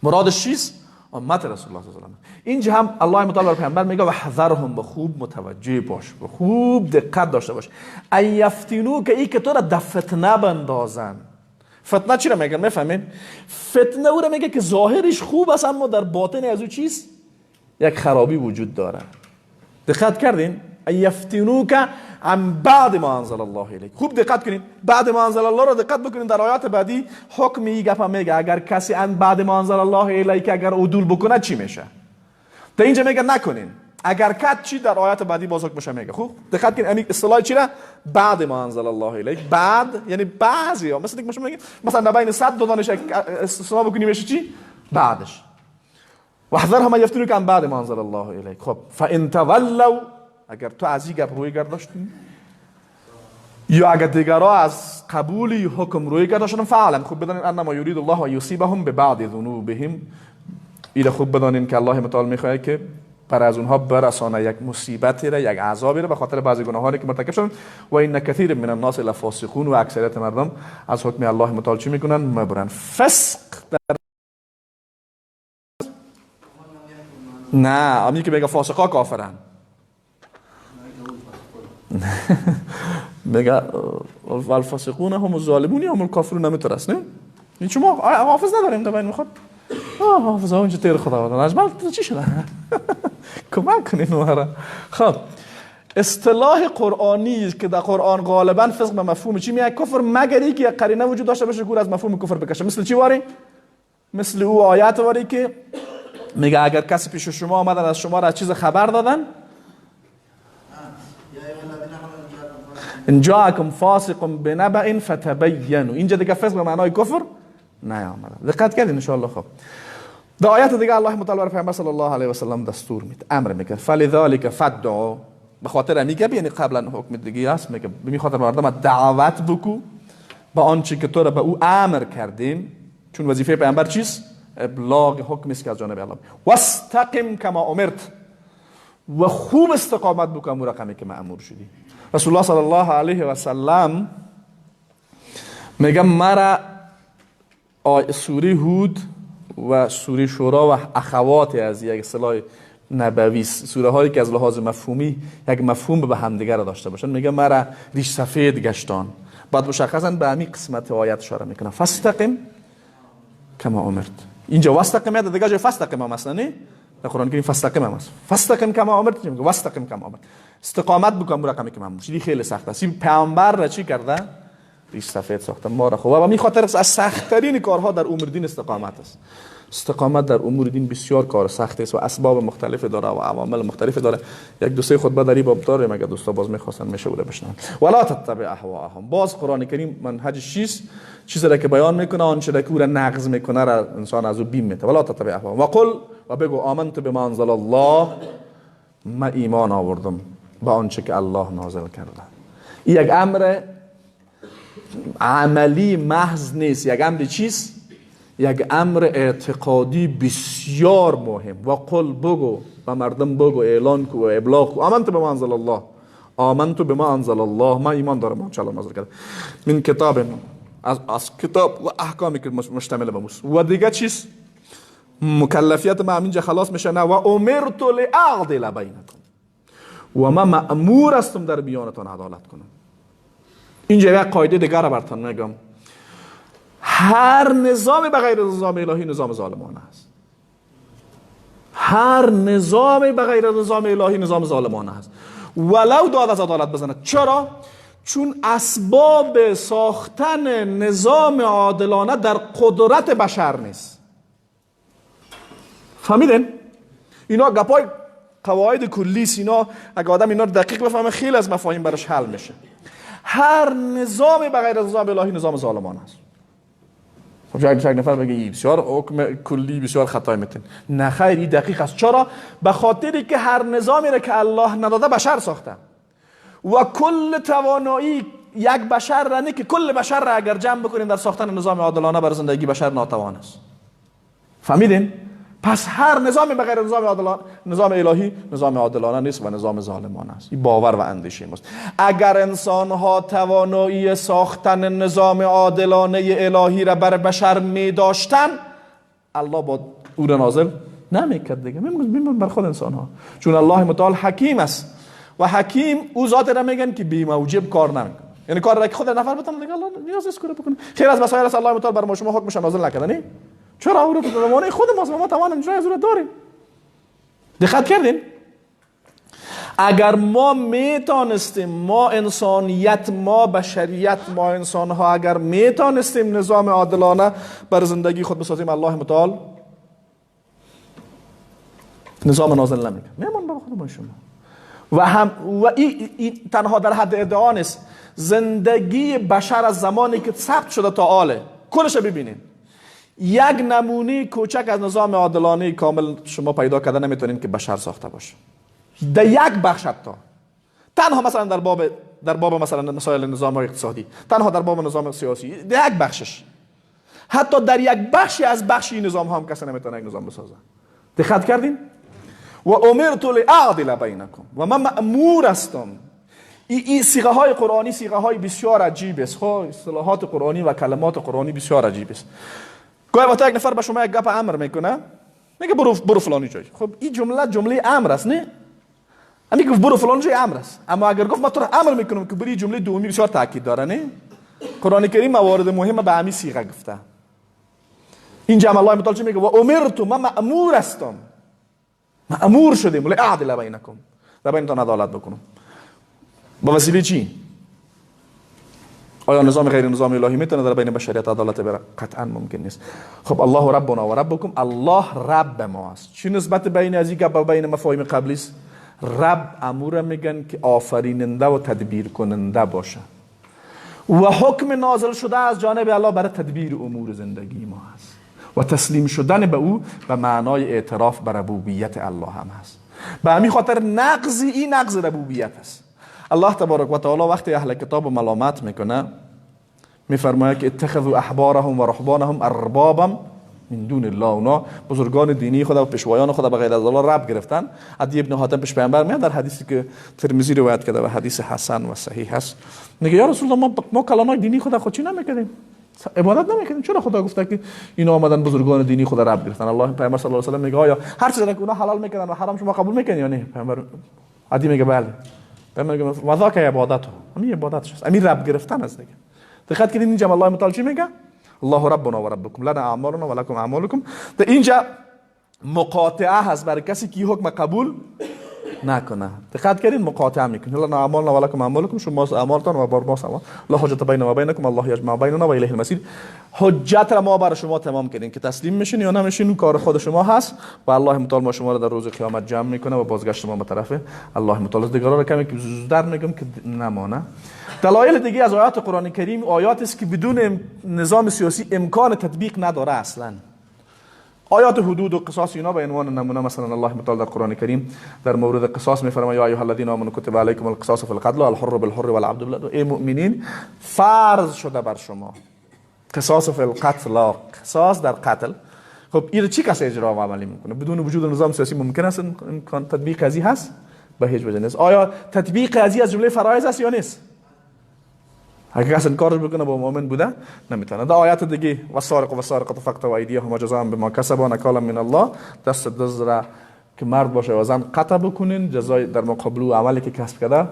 مرادش چیست؟ امت رسول الله صلی الله علیه و سلم. اینجا هم الله متعال بر پیامبر میگه وحذرهم، به خوب متوجه باش، به خوب دقت داشته باش، ان یفتنو، که ای که تو را در فتنه بندازن. فتنه چی را میگن؟ میفهمین؟ فتنه او را میگه که ظاهرش خوب است اما در باطن از او چیست؟ یک خرابی وجود داره. دقت کردین؟ ان یفتنوک عن بعد ما انزل الله الیک. خوب دقت کنین، بعد ما انزل الله را دقت بکنین. در آیات بعدی حکم این گپ میگه اگر کسی عن بعد ما انزل الله الیک اگر عدول بکنه چی میشه. در اینجا میگه نکنین، اگر کد چی در آیات بعدی باز حکمش میگه. خوب دقت کنین، این اصطلاح چی را؟ بعد ما انزل الله الیک. بعد یعنی بعضی ها، مثلا دیگه میگه مثلا بین 100 دو دانش استثنا بکنیم میشه چی؟ بعدش. واحذرهم یفتنوک عن بعد ما انزل الله الیک. خب فان تولوا، اگر تو از این گپ روی گرداشتی یا اگر دیگرها از قبول حکم روی گرداشتن، فعلا خوب بدانین انما یرید الله و یصیبهم ببعض ذنوبهم. ایره خوب بدانین که الله متعال میخواد که بر از اونها برسانه یک مصیبتی را، یک عذابی را به خاطر بعضی گناهانی که مرتکب شدن. و این کثیر من الناس لفاسقون، و اکثریت مردم از حکم الله متعال چی میکنن؟ مبرن. فسق در نه، امی که میگه فاسقا کافرن، میگه والفاسقون هم الظالمون یا هم الکافرون، نمیترس نه؟ این شما حافظ نداریم در بین میخواد حافظ ها اونجا تیر خدا بدن اجمال چی شده؟ کمک کنین ما. خب اصطلاح قرآنی که در قرآن غالبا فسق به مفهوم چی میاد؟ کفر، مگر اینکه یک قرینه وجود داشته باشه که از مفهوم کفر بکشه. مثل چی واری؟ مثل او آیات واری که میگه اگر کسی پیش شما آمدن از شما را چیز خبر دادن، ان جاءکم فاسق بنبأ فتبینوا. اینجا دیگه فسق به معنای کفر نیامده. دقت کردین ان شاء الله. خب در آیات دیگه الله متعال بر پیامبر صلی الله علیه و سلم دستور میده، امر میکنه فلذلک فدعوا، به خاطر میگه، یعنی قبلا حکم دیگه هست، میگه به خاطر مردم دعوت بکو به آنچه که تو را به او امر کردیم، چون وظیفه پیامبر چیست؟ ابلاغ حکم است که از جانب الله. واستقم کما امرت، و خوب استقامت بکن اون رقمی که مأمور شدی. رسول الله صلی الله علیه و سلم میگه مرا سوره هود و سوره شورا و اخوات از یک اصطلاح نبوی، سوره هایی که از لحاظ مفهومی یک مفهوم به همدیگه را داشته باشن، میگه مرا ریش سفید گشتان. بعد مشخصا به همین قسمت آیت اشاره میکنه، فاستقم کما امرت. اینجا واستقم یاد دیگه جای فاستقم هم اصلا نه، در قرآن کریم فاستقم هم هست. فاستقم کما امرت، میگه واستقم کما امرت، استقامت بکن رقمی که مأمور شدی. خیلی سخت است. این پیامبر را چی کرده؟ ریش سفید ساخته ما را. خب و می خاطر از سخت ترین کارها در امور دین استقامت است. استقامت در امور دین بسیار کار سخت است و اسباب مختلف داره و عوامل مختلف داره. یک دو سه خطبه در این باب داریم، اگه دوستا باز میخواستن میشه ولی بشنون. ولا تتبع اهواهم. باز قرآن کریم منهج چیست؟ چیزی را که بیان میکنه، آنچه را که او را نقض میکنه را انسان از او بیم میته. ولا تتبع اهواهم وقل، و بگو آمنت بما انزل الله، ما ایمان آوردم به آنچه که الله نازل کرده. این یک امر عملی محض نیست، یک امر چیست؟ یک امر اعتقادی بسیار مهم. و قل، بگو و مردم بگو، اعلان کو و ابلاغ کو، آمنت بما انزل الله، آمنت بما انزل الله، ما ایمان دارم آنچه الله نازل کرده، من کتاب، از کتاب و احکامی که مشتمل به موس. و دیگه چیز مکلفیت ما همینجا خلاص میشه؟ نه. و امرت لاعدل بینکم، و ما مأمور هستم در میانتان عدالت کنم. اینجا یک قاعده دیگر را براتون میگم، هر نظامی به غیر نظام الهی نظام ظالمانه است. هر نظامی به غیر نظام الهی نظام ظالمانه است، ولو داد از عدالت بزند. چرا؟ چون اسباب ساختن نظام عادلانه در قدرت بشر نیست. فهمیدن؟ اینا گپای قواعد کلی، اینا اگه آدم اینا رو دقیق بفهمه خیلی از مفاهیم براش حل میشه. هر نظامی به غیر نظام الهی نظام ظالمانه است. خب یک نفر بگه این بسیار حکم کلی بسیار خطای میتن. نه خیر، این دقیق است. چرا؟ به خاطری که هر نظامی را که الله نداده بشر ساخته و کل توانایی یک بشر را نه که کل بشر را اگر جمع بکنیم در ساختن نظام عادلانه بر زندگی بشر ناتوان است. فهمیدین؟ پس هر نظامی به غیر نظام عادلانه، نظام الهی نظام عادلانه نیست و نظام ظالمانه است. این باور و اندیشه ماست. اگر انسان ها توانایی ساختن نظام عادلانه الهی را بر بشر می داشتن، الله با او را نازل نمیکرد دیگه. میمون بر خود انسان ها، چون الله متعال حکیم است و حکیم او ذات را میگن که بی موجب کار نمیکنه، یعنی کار را که خود نفر بتونه دیگه الله نیاز نیست کار بکنه. خیر از مسائل است الله متعال بر ما شما حکمش نازل نکرده، نه؟ چرا؟ او رو به زمانه خود ماست، ما توان اجرای از او رو داریم. دقت کردین؟ اگر ما میتونستیم، ما انسانیت، ما بشریت، ما انسانها اگر میتونستیم نظام عادلانه بر زندگی خود بسازیم، الله متعال نظام نازل نمیکرد، میمون بر خود ما شما. و هم و ای تنها در حد ادعا نیست. زندگی بشر از زمانی که ثبت شده تا آله کلش ببینین، یک نمونه کوچک از نظام عادلانه کامل شما پیدا کرده نمیتونین که بشر ساخته باشه در یک بخش، حتی تنها مثلا در باب مثلا مسائل نظام اقتصادی، تنها در باب نظام سیاسی، در یک بخشش، حتی در یک بخشی از بخشی نظام هم کسی نمیتونه یک نظام بسازه. دقت کردین؟ و امرت لاعدل بینکم، و من مأمور هستم. این صیغه های قرآنی صیغه های بسیار عجیب است. خب اصطلاحات قرآنی و کلمات قرآنی بسیار عجیب است. گاهی وقتا یک نفر به شما یک گپ امر میکنه، میگه برو فلانی جای. خب این جمله جمله امر است، نه؟ همین گفت برو فلان جای امر است. اما اگر گفت من تو رو امر میکنم که بری، جمله دومی بسیار تاکید داره، نه؟ قرآن کریم موارد مهم به همین صیغه گفته. اینجا الله متعال چی میگه؟ و امرت، من مأمور هستم، مأمور شدیم، لاعدل بینکم، در بینتان عدالت بکنم. با وسیله چی؟ آیا نظام غیر نظام الهی میتونه در بین بشریت عدالت بره؟ قطعا ممکن نیست. خب الله ربنا و ربکم، الله رب ما است. چی نسبت بین از این گپ بین مفاهیم قبلی است؟ رب امور میگن که آفریننده و تدبیر کننده باشه و حکم نازل شده از جانب الله برای تدبیر امور زندگی ما است و تسلیم شدن به او به معنای اعتراف بر ربوبیت الله هم هست. به همین خاطر نقض این نقض ربوبیت است. الله تبارک و تعالی وقتی اهل کتاب ملامت میکنه میفرماید که اتخذوا احبارهم و رهبانهم اربابا من دون الله. اونا بزرگان دینی خدا و پیشوایان خدا به غیر از الله رب گرفتن. عدی ابن حاتم پیش پیامبر میاد، در حدیثی که ترمذی روایت کرده و حدیث حسن و صحیح هست، میگه یا رسول الله ما کلانای دینی خدا خود چی نمیکردیم، عبادت نمیکردیم، چرا خدا گفته که اینا آمدن بزرگان دینی خدا رب گرفتن؟ الله پیامبر صلی الله علیه و سلم میگه آیا هر چیزی که اونا حلال میکردن و حرام شما قبول میکنین یا نه؟ پیامبر عدی میگه بله. پیامبر میگه و ذاک عبادته، همین عبادتش است، همین رب گرفتن است دیگه. دقت کردین اینجا الله متعال چی میگه؟ الله ربنا و ربکم لنا اعمالنا و لکم اعمالکم. در اینجا مقاطعه هست برای کسی که حکم قبول نکنه. دقت کردین؟ مقاطعه میکنه. لنا اعمالنا و لکم اعمالکم، شما اعمالتان و بر ما سوا، لا حجت بیننا و بینکم الله یجمع بیننا و الیه المصیر. حجت را ما برای شما تمام کردیم که تسلیم میشین یا نمیشین کار خود شما هست و الله متعال ما شما را در روز قیامت جمع میکنه و بازگشت ما به طرف الله متعال. دیگران را کمی زودتر میگم که نمانه. دلایل دیگه از آیات قرآن کریم آیات است که بدون نظام سیاسی امکان تطبیق نداره اصلا. آیات حدود و قصاص اینا به عنوان نمونه، مثلا الله متعال در قرآن کریم در مورد قصاص میفرماید یا ایها الذین آمنوا کتب علیکم القصاص فی القتل الحر بالحر والعبد بالعبد. ای مؤمنین فرض شده بر شما قصاص فی القتل، قصاص در قتل. خب این چی کسی اجرا و عملی میکنه؟ بدون وجود نظام سیاسی ممکن است امکان تطبیق قضیه هست؟ به هیچ وجه نیست. آیا تطبیق از از جمله فرایض است یا نیست؟ اگه کس انکارش بکنه با مؤمن بوده نمیتونه. در آیات دیگه والسارق والسارقة فاقطعوا ایدیهما جزاء بما کسبا نکالا من الله، دست دزد را که مرد باشه و زن قطع بکنین، جزای در مقابل او عملی که کسب کرده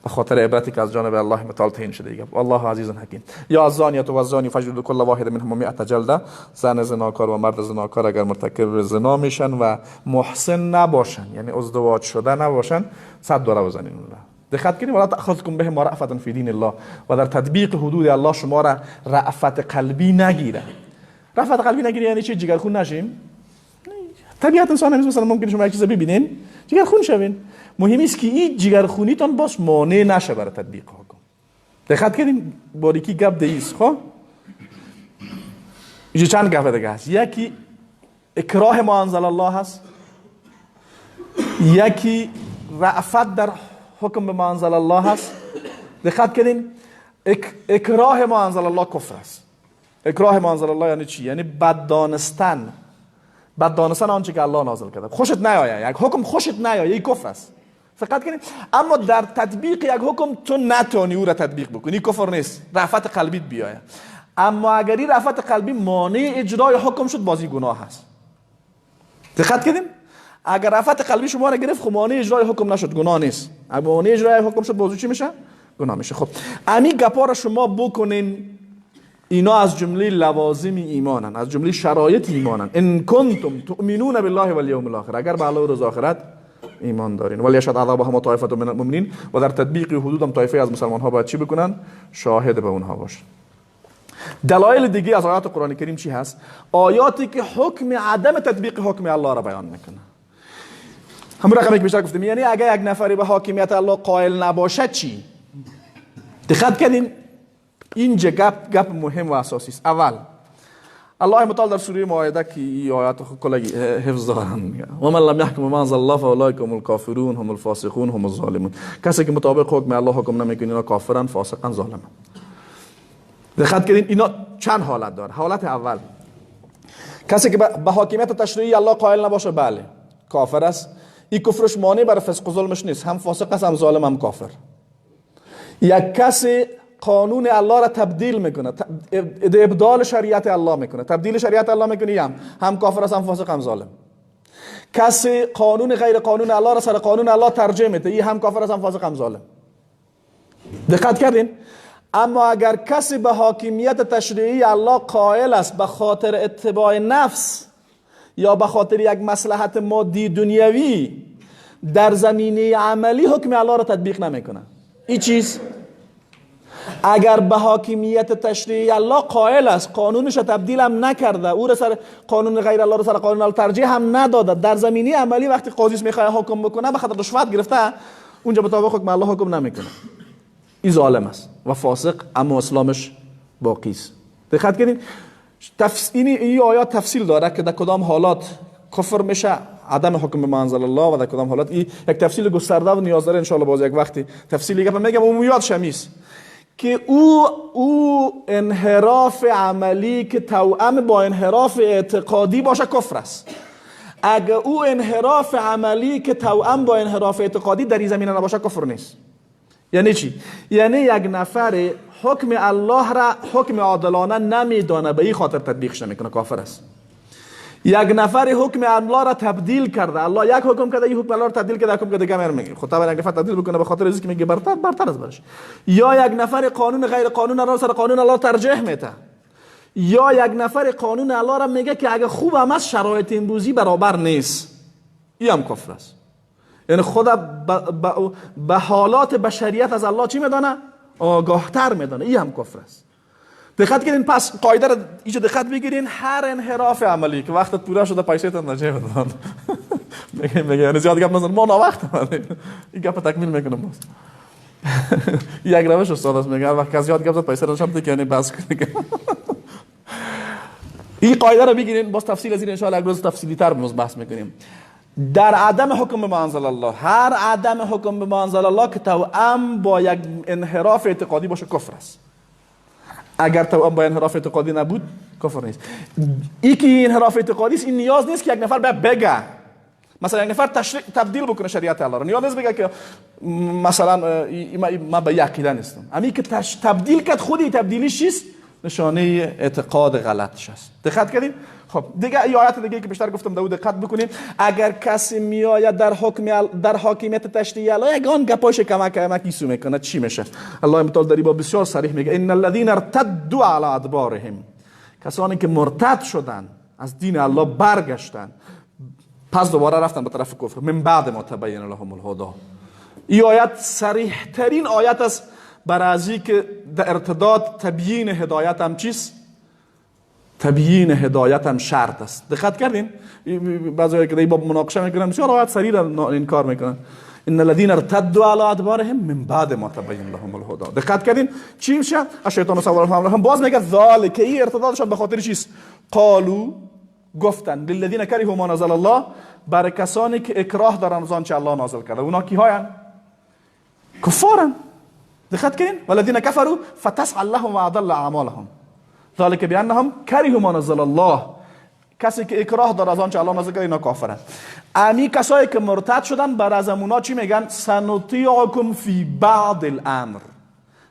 به خاطر عبرتی که از جانب الله متعال تعیین شده دیگه. والله عزیز حکیم. یا الزانیة والزانی فاجلدوا کل واحد منهما 100 جلده، زن زناکار و مرد زناکار اگر مرتکب زنا میشن و محسن نباشن، یعنی ازدواج شده نباشن، 100 دوره بزنین اون را. دقت کنید، ولا تأخذكم بهما رأفة فی دین الله، و در تطبیق حدود الله شما را رأفت قلبی نگیره. رأفت قلبی نگیره یعنی چی؟ جگرخون نشیم. طبیعت انسان همیشه مثلا ممکنه شما یک چیز ببینین جگرخون شوین، مهم است که این جگرخونیتان باز مانع نشه برای تطبیق حکم. دقت کنین، باریکی گپ دیست. خب اینجا چند گپ دیگه هست. یکی اکراه ما انزل الله هست، یکی رأفت در حکم به ما انزل الله هست. دقت کنین، اکراه ما انزل الله کفر است. اکراه ما انزل الله یعنی چی؟ یعنی بد دانستن، بد دانستن آنچه که الله نازل کرده. خوشت نیاید یک حکم، خوشت نیاید، یک کفر است. فقط کنین، اما در تطبیق یک حکم تو نتونی او را تطبیق بکنی، کفر نیست، رأفت قلبیت بیاید. اما اگر این رأفت قلبی مانع اجرای حکم شد، بازی گناه است. دقت کردیم؟ اگر رأفت قلبی شما را گرفت، خب مانع اجرای حکم نشد، گناه نیست. اگر مانع اجرای حکم شد، بازی چی میشه؟ گناه میشه. خب امی گپا را شما بکنین، اینا از جمله لوازم ایمانن، از جمله شرایط ایمانن. ان کنتم تؤمنون بالله والیوم الاخر، اگر به الله و روز آخرت ایمان دارین. ولی یشهد عذابهم طائفه من المؤمنین، و در تطبیق حدود هم طایفه از مسلمان ها باید چی بکنن؟ شاهد به اونها باشن. دلایل دیگه از آیات قرآن کریم چی هست؟ آیاتی که حکم عدم تطبیق حکم الله را بیان میکنه. همون رقمی که بیشتر گفتیم، یعنی اگر یک نفری به حاکمیت الله قائل نباشد چی؟ دقت کردین؟ اینجا گپ مهم و اساسی است. اول الله متعال در سوره مائده که این آیات کلگی حفظ دارن، و من لم یحکم بما انزل الله فاولئک هم الکافرون هم الفاسقون هم الظالمون. کسی که مطابق حکم الله حکم نمیکنه، اینا کافرن، فاسقن، ظالمن. دقت کردین؟ اینا چند حالت داره. حالت اول، کسی که به حاکمیت تشریعی الله قائل نباشه، بله کافر است. این کفرش مانع بر فسق و ظلمش نیست، هم فاسق است، هم ظالم، هم کافر. یک کسی قانون الله را تبدیل میکنه، ابدال شریعت الله میکنه، تبدیل شریعت الله میکنه، هم کافر است، هم فاسق، هم ظالم. کسی قانون غیر قانون الله را سر قانون الله ترجیح میده، این هم کافر است، هم فاسق، هم ظالم. دقت کردین؟ اما اگر کسی به حاکمیت تشریعی الله قائل است، به خاطر اتباع نفس یا به خاطر یک مصلحت مادی دنیوی، در زمینه عملی حکم الله را تطبیق نمیکنه، این چیز اگر به حاکمیت تشریعی الله قائل است، قانونش تبدیل هم نکرده، او را سر قانون غیر الله را سر قانون الله ترجیح هم نداده، در زمینه عملی وقتی قاضی میخواد حکم بکنه، به خاطر رشوت گرفته، اونجا مطابق حکم الله حکم نمیکنه، این ظالم است و فاسق، اما اسلامش باقی است. دقت کنید، این آیات تفصیل داره که در کدام حالات کفر میشه عدم حکم به منزل الله و در کدام حالات. این یک تفصیل گسترده و نیاز داره ان شاء الله باز یک وقتی تفصیلی گپ میگم. عمومیات شمیس که او انحراف عملی که توأم با انحراف اعتقادی باشه کفر است. اگه او انحراف عملی که توأم با انحراف اعتقادی در این زمینه نباشه کفر نیست. یعنی چی؟ یعنی یک نفر حکم الله را حکم عادلانه نمیدانه، به این خاطر تطبیقش نمیکنه، کافر است. یک نفر حکم الله را تبدیل کرده، الله یک حکم کرده، این حکم الله را تبدیل کرده، حکم دیگه میگه خب طبعا یک نفر تبدیل بکنه به خاطر اینکه میگه برتر از برش. یا یک نفر قانون غیر قانون را سر قانون الله ترجیح میده. یا یک نفر قانون الله را میگه که اگه خوب هم از شرایط امروزی برابر نیست، این هم کفر است. یعنی خود به حالات بشریت از الله چی میدانه؟ آگاهتر میدانه، این هم کفر است. دقت کنین، پس قاعده را اینجا دقت بگیرین، هر انحراف عملی که وقتت پورا شده پیسه تان نجیب دادن میگه یعنی زیاد گپ نزن، ما ناوقت این گپ تکمیل میکنم باز. یک روش استاد است، میگه وقت که زیاد گپ زد پیسه رو شب دیگه یعنی بس کنه. این قاعده رو بگیرین، باز تفصیل از این ان شاء الله یک روز تفصیلی تر باز بحث میکنیم. در عدم حکم به منزل الله، هر عدم حکم به منزل الله که توأم با یک انحراف اعتقادی باشه کفر است. اگر توأم با انحراف اعتقادی نبود کفر نیست. ای که انحراف اعتقادی است، این نیاز نیست که یک نفر بگه. مثلا یک نفر تبدیل بکنه شریعت الله رو، نیاز نیست بگه که مثلا ما به عقیده نیستم. امی که تبدیل کرد، خودی تبدیلیش چیست؟ نشانه اعتقاد غلطش است. دقت کردیم؟ خب دیگه ای آیت دیگه که بیشتر گفتم دو دقت بکنیم. اگر کسی میآید در حکم در حاکمیت تشریعی الله یگان گپاش کمک کمک ایسو میکنه، چی میشه؟ الله متعال در با بسیار صریح میگه ان الذين ارتدوا على ادبارهم، کسانی که مرتد شدن از دین الله برگشتن، پس دوباره رفتن به طرف کفر، من بعد ما تبین لهم الهدی. این آیت صریح ترین آیت است بر از که در ارتداد تبیین هدایت هم چیست؟ تبیین هدایت هم شرط است. دقت کردین؟ بعضی که در باب مناقشه میکنن بسیار آیت صریح را انکار میکنن. ان الذين ارتدوا على ادبارهم من بعد ما تبین لهم الهدی. دقت کردین چی میشه؟ الشیطان سول لهم، باز میگه ذالک، این ارتدادشان به خاطر چیست؟ قالو، گفتن، للذین کرهوا ما نزل الله، برای کسانی که اکراه دارن از آنچه الله نازل کرده. اونا کی هاین؟ کفارن. دقت کردین؟ والذین کفروا فتسعى لهم واضل اعمالهم ذلك بانهم کرهوا ما نزل الله. کسی که اکراه داره از آنچه الله نازل کرده اینا کافرن. امی کسایی که مرتد شدن بر از اونا چی میگن؟ سنطیعکم فی بعض الامر.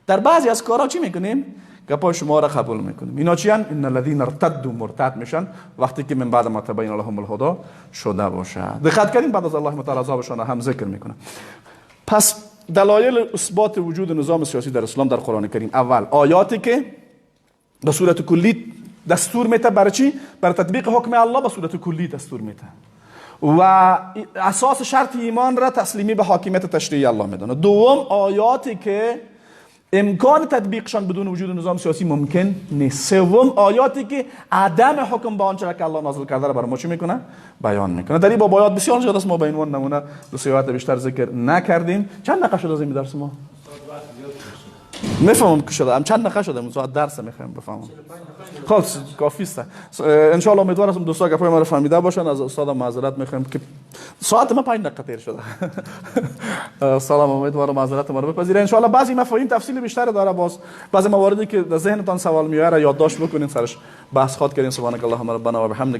در بعضی از کارا چی میکنیم؟ گپای شما را قبول میکنیم. اینا چی ان؟ ان الذين ارتدوا، مرتد میشن وقتی که من بعد ما تبین لهم الهدی شده باشه. دقت کردین؟ بعد از الله متعال عذابشان هم ذکر میکنه. پس دلایل اثبات وجود نظام سیاسی در اسلام در قرآن کریم، اول آیاتی که به صورت کلی دستور میده برای چی؟ برای تطبیق حکم الله به صورت کلی دستور میده و اساس شرط ایمان را تسلیمی به حاکمیت تشریعی الله میدانه. دوم آیاتی که امکان تطبیقشان بدون وجود نظام سیاسی ممکن نیست. سوم آیاتی که عدم حکم به آنچه که الله نازل کرده را برای ما چی میکنه؟ بیان میکنه. در این باب آیات بسیار زیاد است، ما به عنوان نمونه دو سه آیات بیشتر ذکر نکردیم. چند دقیقه شد از این درس ما؟ میفهمم که شده، چند دقیقه شده، ساعت درس میخوایم بفهمم. خب کافی است. ان شاء الله امیدوارم دوستا گپای ما رو فهمیده باشن. از استادم معذرت میخوایم که ساعت ما 5 دقیقه تیر شده. سلام، امیدوارم معذرت ما رو بپذیرین. ان شاء الله بعضی مفاهیم تفصیل بیشتر داره، باز بعضی مواردی که در ذهنتان سوال میاد یادداشت بکنین، سرش بحث خواد کردین. سبحانك اللهم ربنا و بحمدک.